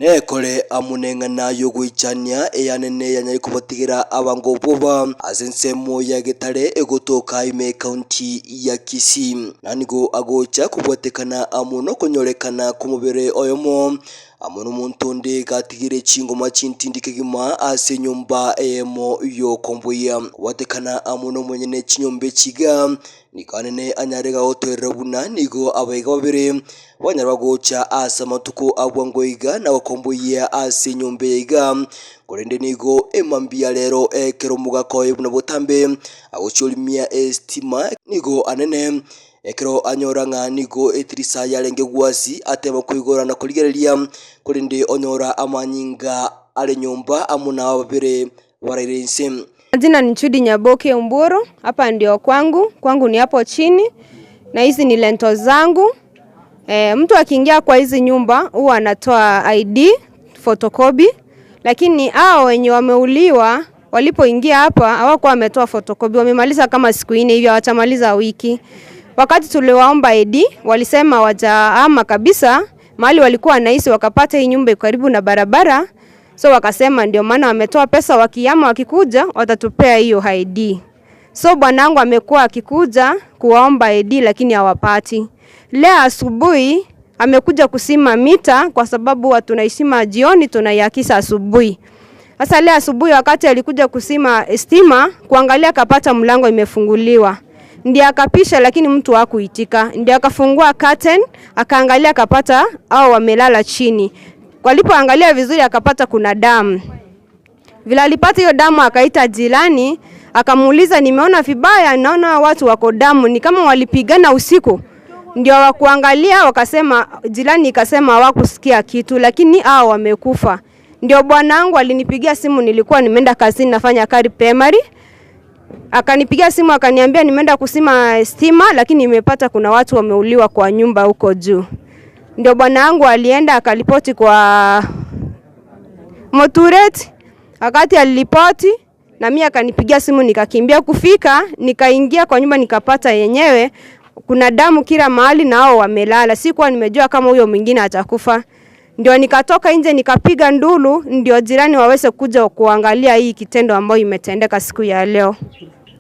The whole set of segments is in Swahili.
Nekore amuneng'ana yogoichania eyanene yanyare kobatigera abango boba ase ensemo ya Getare egotoka ime ekaunti ya Kisii. Na nigo agocha kobwatekana amo nokonyorekana kw'omobere oyomo amo nomonto onde gatigire chingoma chintindi kegima ase enyomba eyemo y'okomboyia. Kobwatekana amo nomonyene chinyomba echi iga, nigo anene anyare gagotoerera buna nigo abaiga babere banyare bagocha ase amatuko a bwango iga na gokomboyia ase enyomba eye iga. Korende nigo emambia rero ekero omogaka oye buna botambe agochiorimia estima, nigo anene ekero anyora ng'a nigo etirisa yarenge gwasi, ateba koigora na korigereria, korende onyora amanyinga are nyomba amo naba babere baraire inse. Jina ni Chudi Nyaboke Umburu, hapa ndio kwangu, kwangu ni hapo chini na hizi ni lento zangu. Mtu akiingia kwa hizi nyumba huwa anatoa ID photocopy, lakini hao wenye wameuliwa walipoingia hapa hawakuwa wametoa photocopy, wamemaliza kama siku 4 hivi, hawatamaliza wiki. Wakati tuliwaomba ID walisema wajahama kabisa mahali walikuwa wanaishi, wakapata hii nyumba iko karibu na barabara, so wakasema ndio maana wametoa pesa, wakihama wakikuja watatupea hiyo ID. So bwanangu amekuwa akikuja kuwaomba ID lakini hawapati. Leo asubuhi amekuja kusima mita kwa sababu tunaisima jioni tunaiakisa asubuhi. Sasa leo asubuhi wakati alikuja kusima stima kuangalia akapata mlango imefunguliwa. Ndiye akapisha lakini mtu hakuitika. Ndiye akafungua curtain akaangalia akapata hao wamelala chini. Walipoangalia vizuri akapata kuna damu. Vile alipata hiyo damu akaita jirani akamuuliza, nimeona vibaya, naona watu wako damu, ni kama walipigana usiku. Ndio wakuangalia wakasema, jirani ikasema hawakusikia kitu, lakini hao wamekufa. Ndio bwanangu alinipigia simu, nilikuwa nimeenda kazini nafanya kari primary. Akanipigia simu akaniambia nimeenda kusima stima, lakini nimepata kuna watu wameuliwa kwa nyumba huko juu. Ndio bwanangu alienda akaripoti kwa Moturet. Wakati aliripoti na mimi akanipigia simu, nikakimbia kufika, nikaingia kwa nyumba nikapata yenyewe kuna damu kila mahali na hao wamelala. Sikuwa nimejua kama huyo mwingine atakufa. Ndio nikatoka nje nikapiga ndulu ndio jirani waweze kuja kuangalia hii kitendo ambayo imetendeka siku ya leo.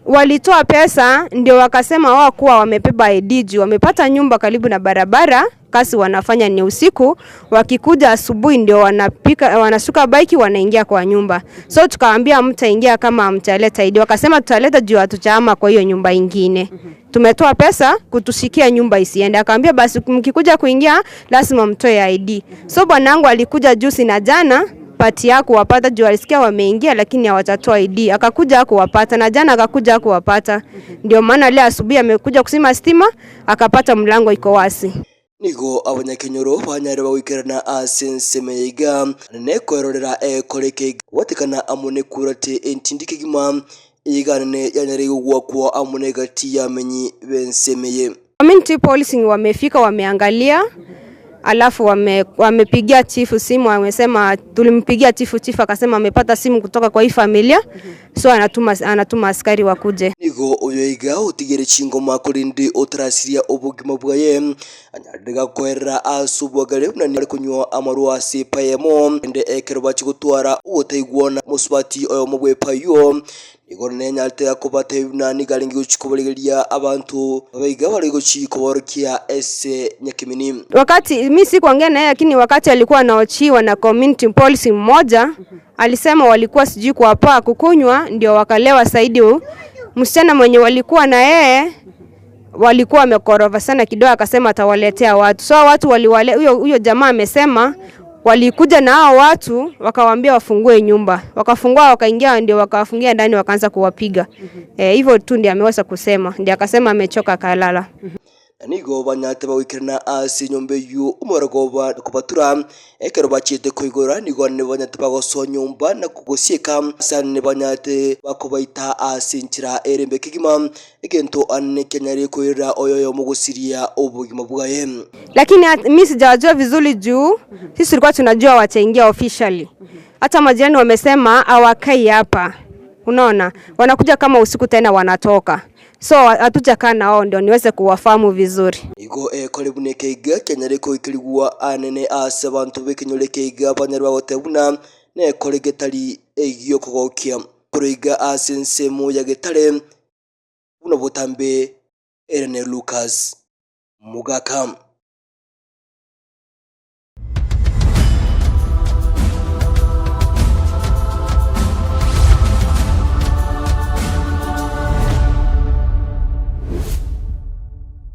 Walitoa pesa ndio wakasema wao kuwa wamebeba ID juu wamepata nyumba karibu na barabara, kazi wanafanya ni usiku, wakikuja asubuhi ndio wanapika, wanashuka bike wanaingia kwa nyumba. So tukawaambia mtaingia kama mtaleta ID. Wakasema tutaleta juu hatujahama kwa hiyo nyumba ingine. Tumetoa pesa kutushikia nyumba isiende. Akaambia basi mkikuja kuingia lazima mtoe ID. So bwanangu alikuja juzi na jana pati yako wapata juu alisikia wameingia lakini hawatatoa ID. Akakuja kuwapata na jana akakuja kuwapata. Ndio maana leo asubuhi amekuja kusima stima akapata mlango iko wazi. Nigo abanyakenyoro banyare bagoikerana ase ensemo iga nekwerorera ekoreke gwatekana amo nekurate entindi kegima iganene yanyare gogwakwa amo negati yamenyi bensemeye. Community policing wamefika, wameangalia, alafu wamepigia chifu simu, wamesema tulimpigia chifu, chifu akasema amepata simu kutoka kwa hii familia, so anatuma askari wakuje. Nigo oyo iga otigere chingoma korende otarasiria obogima bwaye anyarire gakoerera ase obwagare buna ari kunywa amarwa ase payemo ende ekero bachigotwara ogotaigwana mosubati oyomo bwepayo nigo nenyarete gakobatebia buna nigo arenge gochikoboregeria abanto abaiga bare gochikoborokia ase nyakimini. Wakati mimi sikuongea naye, lakini wakati alikuwa anaochiwa na community police mmoja, alisema walikuwa sijui kwa paa kukunywa ndio wakalewa zaidi. Msichana mwenye walikuwa na yeye walikuwa wamekorova sana kidogo, akasema atawaletea watu. So watu waliwale, huyo jamaa amesema walikuja na hao watu wakawaambia wafungue nyumba, wakafungua wakaingia, ndio wakawafungia ndani wakaanza kuwapiga. Hivyo tu ndio ameweza kusema, ndio akasema amechoka akalala. Nigo banyate bagoikerana ase enyomba eywo omorogoba kobatura ekero bachete koigora nigo ne banyate bagosoa nyomba na kogosieka ase ne banyate bakobaita ase enchera erembe kegima egento ane kenyare koira oyoyo mogosiria obogima bwaye. Lakini mimi sijajua vizuri juu sisi tulikuwa tunajua wataingia officially. Hata majirani wamesema hawakai hapa. Unaona, wanakuja kama usiku tena wanatoka. So hatujakaa na wao ndio niweze kuwafahamu vizuri. Igo ekore buna ekeiga kianyare koikerigwa anene ase abanto b'ekenyoro ekeiga banyare bagoteba buna nekore getari egiokogokia koroiga ase ensemo ya Getare buna botambe ere ne Lucas Mogaka.